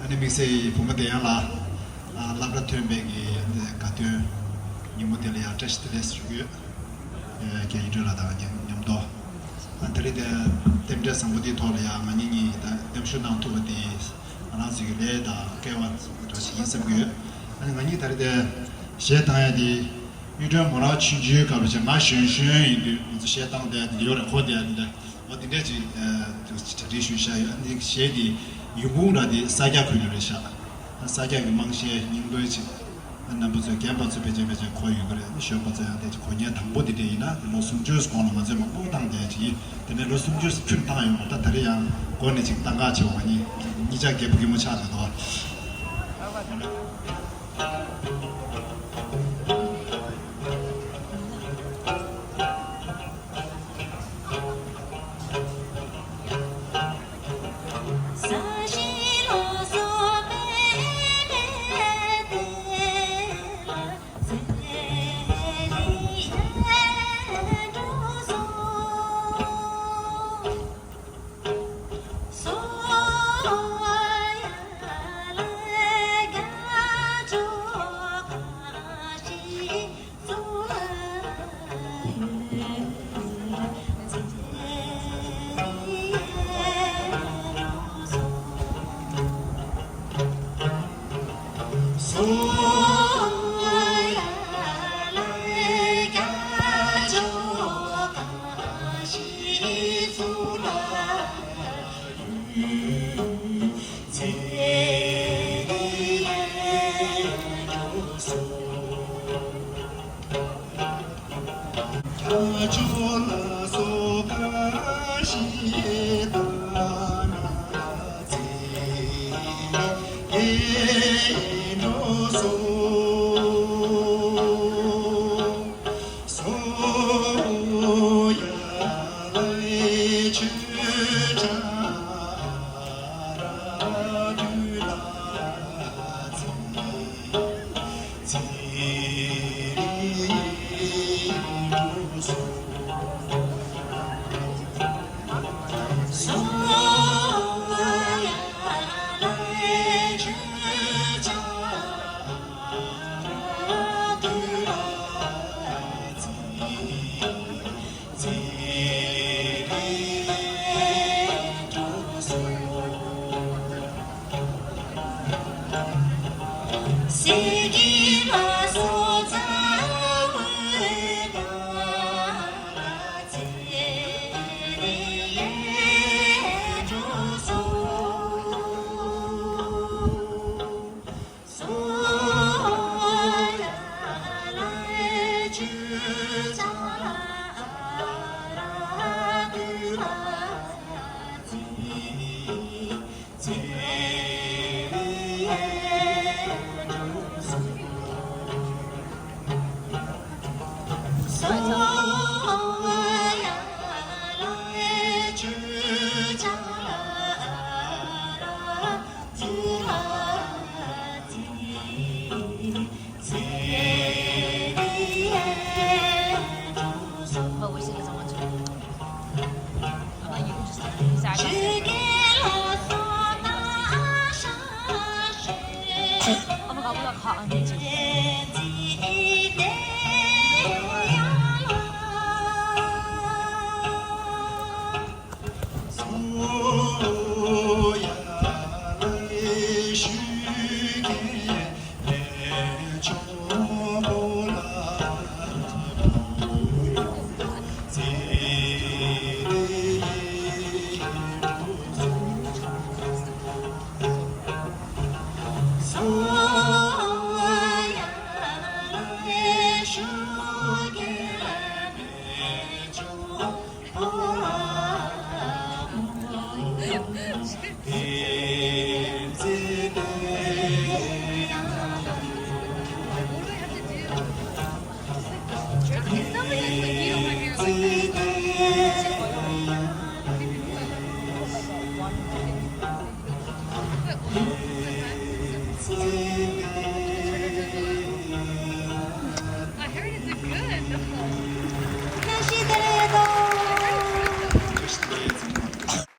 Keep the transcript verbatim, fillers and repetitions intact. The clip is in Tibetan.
དམིགས་བསལ་བུ་མོ་བསྟན་དབྱངས་ལགས། ཨ། སློབ་གྲྭ་ཐོན་པའི་གི་དགའ་སྟོན་ཉིན་མོ་དེ་ལ་ཡང་བཀྲ་ཤིས་བདེ་ལེགས་ཞུ་གི་ཡོད། ཨ། རྒན་ཡིད་སྒྲོན་ལགས་དང་མཉམ་མཉམ་དུ། ཨ། ད་རེས་དེ་རྟེན་འབྲེལ་བཟང་པོ་འདིའི་ཐོག་ལ་ཡང་ང་གཉིས་གཉིས་ད་མཉམ་ཞུགས་གནང་ཐུབ་པ་དེ་ང་རང་ཚོའི་གི་ལས་དང་སྐལ་བ་འདྲ་ཞིག་ཡིན་བསམ་གྱི་ཡོད། ཨ་ནི་ང་གཉིས་ད་རེས་དེ་གཞས་བཏང་ཡ་དེ་གཡུ་སྒྲོན་མོ་རང་ཆུང་ཆུང་སྐབས་ལ་བྱས་ང་གཞོན་གཞོན་ཡིན་དུས་ང་ཚོ་གཞས་བཏང་བསྡད་དེ་ཡོད་རེད། གོ་བསྡད་དེ་འདྲ། འོ་དེ་འདྲས་ཅིག་ཨ། གྲ་སྒྲིག་ཞུས་བཞག་ཡོད། ཨ་ནི་གཞས་དེ་ཡོང་ཁུངས་ར་དེ་ས་སྐྱ་ཁུལ་ནས་རེད་ཤག་ཨ། ས་སྐྱ་གི་དམངས་གཞས་སྙིང་པོའི་ཅིག་ཨ། རྣམ་པ་ཚོས་རྒན་པ་ཚོས་ཕལ་ཆེར་ཕལ་ཆེར་གོ་ཡོད་ཀྱི་རེད། གཞོན་པ་ཚོ་ཡང་དེ་ཅིག་གོ་མཁན་དང་པོ་དེ་འདྲས་ཡིན་ན་ལོ་སུམ་ཅུ་གོང་ལ་ང་ཚོས་མང་པོ་བཏང་བསྡད་ཅིག་ཡིན། དེ་ནས་ལོ་སུམ་ཅུ་ཁྱོན་བཏང་ཡོང་བ་ད་ད་རེས་ཡང་འགོ་ནས་ཅིག་བཏང་ག་བྱེད་པ་ང་གཉིས་གཉིས་ཆ་རྒད་པོ་རྒན་མོ་ཆགས་འདུག་དོ།